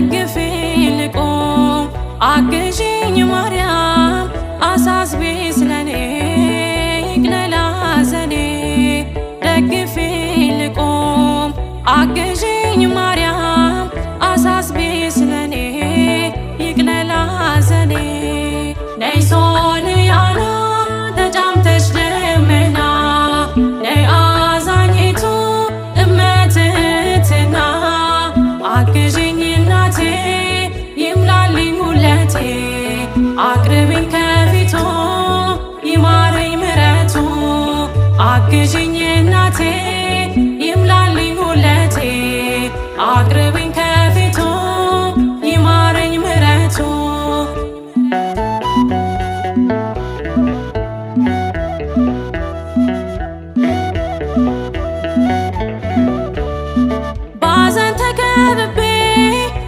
ደግፌ ልቁም አግዢኝ ማርያም አሳስቢ ስለኔ ይቅለል ሐዘኔ ደግፌ ልቁም አግዢኝ ማርያም አሳስቢ ስለኔ ይቅለል ሐዘኔ ነይ ሶልያና ተጫምተሽ ደመና ነይ አዛኝቱ እመትህትና አግዢኝ እናቴ ይምላልኝ ጉለቴ አቅርቢኝ ከፊቱ ይማረኝ ምረቱ አግዢኝ እናቴ ይምላልኝ ጉለቴ አቅርቢ